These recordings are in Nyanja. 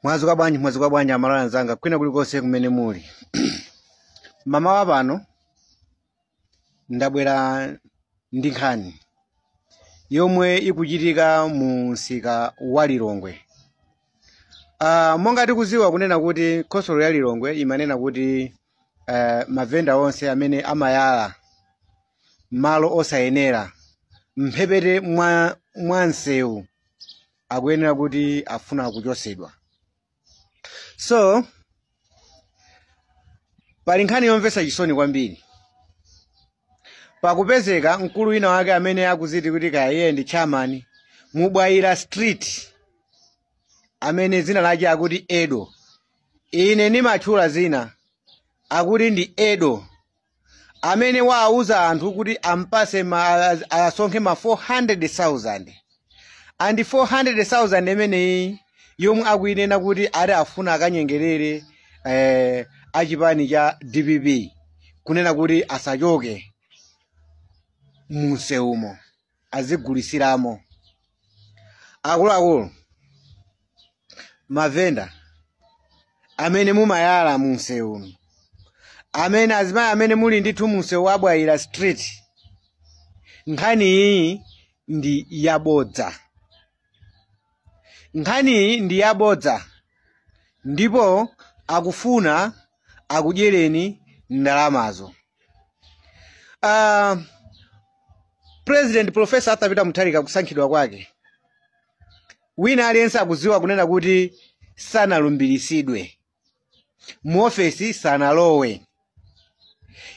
Mwazuka bwanji, mwazuka bwanji Amalawi anzanga kwina kulikonse kumene muli. Mamawa pano ndabwera ndi nkhani yomwe ikuchitika mu msika wa Lilongwe. Monga tikuziwa kunena kuti khonsolo ya Lilongwe imanena kuti mavenda onse amene amayala malo osayenera mphepete mwa msewu akuyenera kuti afuna kuchosedwa. So pali nkhani yomvetsa chisoni kwambiri. Pakupezeka mkulu wina wake amene akuziti kuti kaya iye ndi chairman mu Bwaila Street, amene dzina lake akuti Edo. Ine ndimatchula zina akuti ndi Edo, amene waauza anthu kuti ampase asonkhe ma 400,000. And 400,000 imeneyi yomwe akuinena kuti ati afuna akanyengerere achipani cha DPP kunena kuti asachoke munsewumo azigulisiramo. Akuluakulu, mavenda amene mumayala munsewu, amene azimayi amene muli ndithu munsewu wa Bwaila Street, nkhani iyi ndi yabodza. Nkhani iyi ndi yabodza ndipo akufuna akudyereni ndalamazo. President Professor Arthur Peter Mutharika kusankhidwa kwake, wina aliyense akuziwa kunena kuti sanalumbiritsidwe mu ofesi, sanalowe.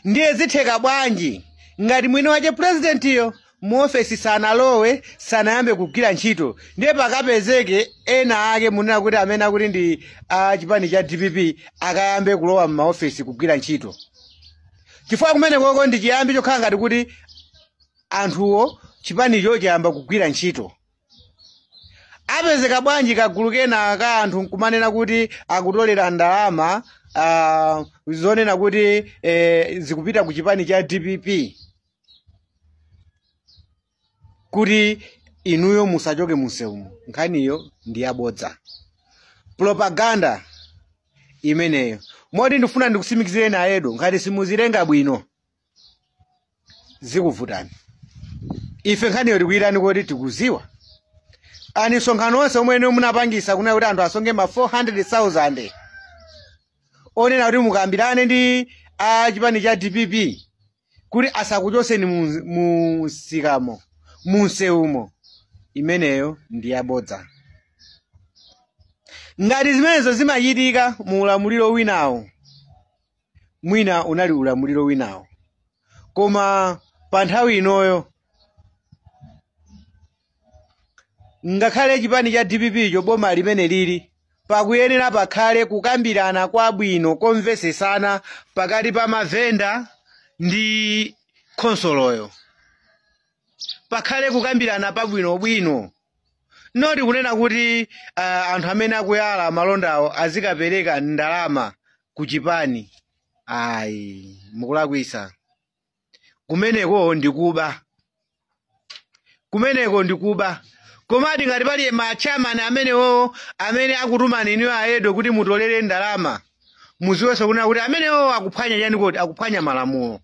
Ndiye zitheka bwanji ngati mwini wache presidentiyo mu ofesi sanalowe, sanayambe kugwira ntchito, ndiye pakapezeke ena ake munena kuti amene akuti ndi a chipani cha DPP akayambe kulowa m'maofesi kugwira ntchito? Chifukwa kumene koko ndi chiyambi chokhala ngati kuti anthuwo chipanicho chayamba kugwira ntchito. Apezeka bwanji kagulu kena ka anthu nkumanena kuti akutolera ndalama, zonena kuti zikupita ku chipani cha DPP kuti inuyo musachoke munsewumo? Nkhaniyo ndi yabodza, propaganda imeneyo. Moti ndifuna ndikusimikizireni ayedo, ngati simuzilenga bwino zikuvutani. Ife nkhaniyo tikuyitani kuti tikuziwa ani msonkhano wonse omwe inu munapangisa kunena kuti anthu asonge ma 400,000, onena kuti mukambirane ndi a chipani cha DPP kuti asakuchoseni mu msikamo, munsewumo, imeneyo ndi yabodza. Ngati zimenezo zimachitika mu ulamuliro winawo, mwina unali ulamuliro winawo, koma pa nthawi inoyo ngakhale chipani cha DPP cho boma limene lili, pakuyenera pakhale kukambirana kwabwino komvesesana pakati pa mavenda ndi khonsoloyo. Pakhale kukambirana pabwinobwino, noti kunena kuti anthu amene akuyala malondawo azikapereka ndalama ku chipani. Ayi, mukulakwisa. Kumeneko ndikuba, kumeneko ndikuba. Komati ngati pali ma chairman amenewo amene akutumani inuyo ayedo kuti mutolere ndalama, muziwenso kunena kuti amenewo akuphwanya chani kodi? Akuphwanya malamulo,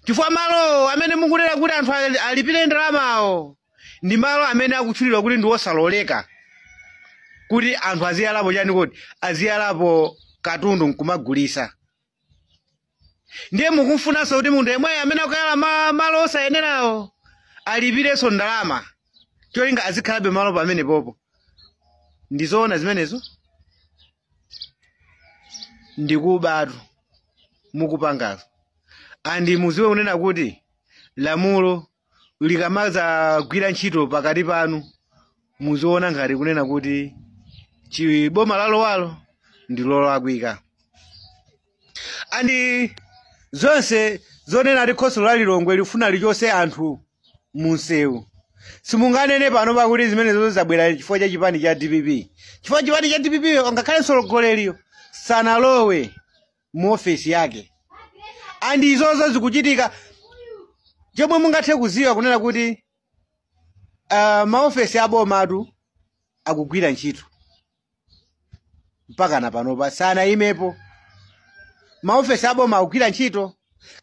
chifukwa malo amene mukunena kuti anthu alipire ndalamawo ndi malo amene akutchulidwa kuti ndi osaloleka kuti anthu aziyalapo chani kodi? Aziyalapo katundu nkumagulisa. Ndiye mukufunanso kuti munthu yemweyo amene akuyala malo osayenerawo alipirenso ndalama cholinga azikhalabe malo pamene popo. Ndizoona zimenezo? Ndikubatu mukupangazo. Andi muziwe kunena kuti lamulo likamazagwira ntchito pakati panu, muziona ngati kunena kuti chiboma lalowalo ndi lolakwika. Andi zonse zonena kuti khonsolo la Lilongwe lifuna lichose anthu munsewu, simunganene pano pakuti zimene zonse zabwera chifukwa cha chipani cha DPP, chifukwa chipani cha DPP ngakhale mtsogoleriyo sanalowe mu ofesi yake. Andi izozo zikuchitika chomwe mungathe kuziwa kunena kuti maofesi abomatu akugwira ntchito. Mpaka na panopa sanayimepo. Maofesi aboma akugwira ntchito,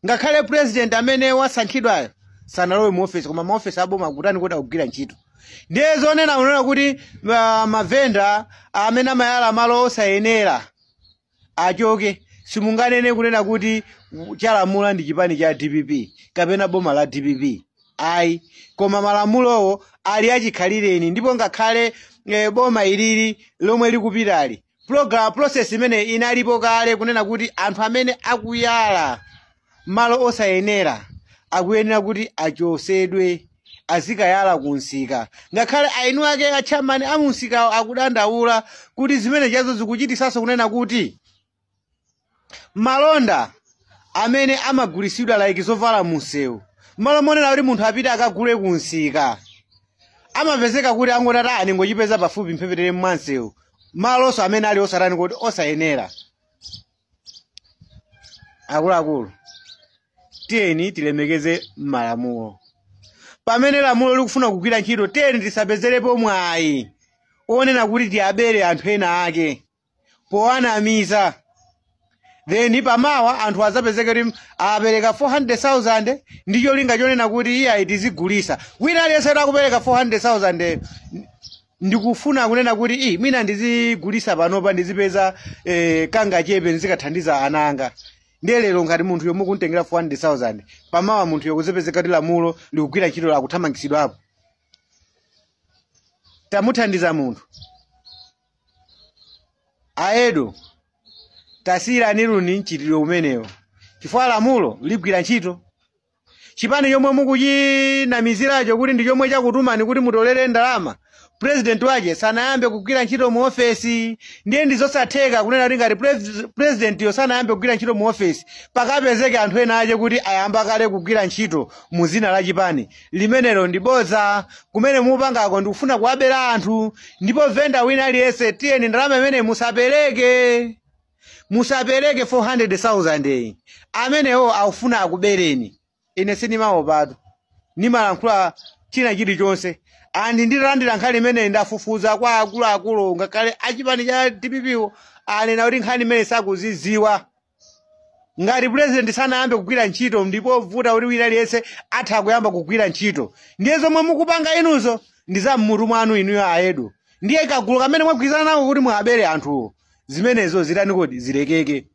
ngakhale president amene wasankhidwayo sanalowe mu ofesi, koma maofesi aboma akutani kuti? Akugwira ntchito. Ndiye zonena unena kuti mavenda amene amayala malo osayenera achoke, simunganene kunena kuti chalamula ndi chipani cha DPP kapena boma la DPP, ayi. Koma malamulowo ali achikhalireni, ndipo ngakhale boma ilili lomwe likupitali, program process imene inalipo kale kunena kuti anthu amene akuyala malo osayenera akuyenera kuti achosedwe, azikayala kunsika. Ngakhale ainu ake atchamani amunsikawo akudandaula kuti zimene chazo zikuchitisanso kunena kuti malonda amene amagulisidwa, like zovala munsewu, malo monena kuti munthu apite akagule kunsika, amapezeka kuti angotata aningochipeza pafupi mphepete mwansewu, malonso amene ali osatani kuti? Osayenera. Akuluakulu, tiyeni tilemekeze malamulo. Pamene lamulo likufuna kugwira ntchito, tiyeni tisapezerepo mwayi onena kuti tiyabere anthu ena ake powanamiza, then pamawa anthu azapezeka kuti apereka 400,000 ndi cholinga chonena kuti iye tizigulisa. Wina aliyense akupereka 400,000 ndikufuna kunena kuti i mwina ndizigulisa panopa, ndizipeza kangachepe, ndizikathandiza ananga. Ndiye lero ngati munthu yomwe kumtengera 400,000, pamawa munthu yokuzipezeka kuti lamulo likugwira ntchito, akuthamangitsidwapo. Tamuthandiza munthu aedo? Tasiyirani luni mchitidwe umenewo, chifukwa lamulo ligwira ntchito. Chipani chomwe mukuchinamiziracho kuti ndi chomwe chakutumani kuti mutolere ndalama, president wake sanayambe kugwira ntchito mu ofesi. Ndiye ndi zosatheka kunena kuti ngati president yo sanayambe kugwira ntchito mu ofesi, pakapezeke anthu ena ache kuti ayamba kale kugwira ntchito mu zina la chipani limenelo. Ndi bodza kumene mupangako, ndikufuna kuwabera anthu. Ndipo venda wina aliyense, tiyeni ndalama imene musapereke, musapereke 400,000 iyi. Amenewo akufuna akubereni. Ine sindimaopatu, nimalankhula china chilichonse. Andi nditalandira nkhani imene, ndafufuza kwa akuluakulu, ngakhale achipani cha DPP anena kuti nkhani imene sakuziziwa. Ngati president sanayambe kugwira ntchito, ndipo vuta kuti wina aliyense atha kuyamba kugwira ntchito. Ndiye zomwe mukupanga inuzo ndi za mmutu mwanu inuyo aedo, ndiye kagulu kamene mwagwirizana nako kuti muabere anthuwo, zimenezo zitani kodi? Zilekeke.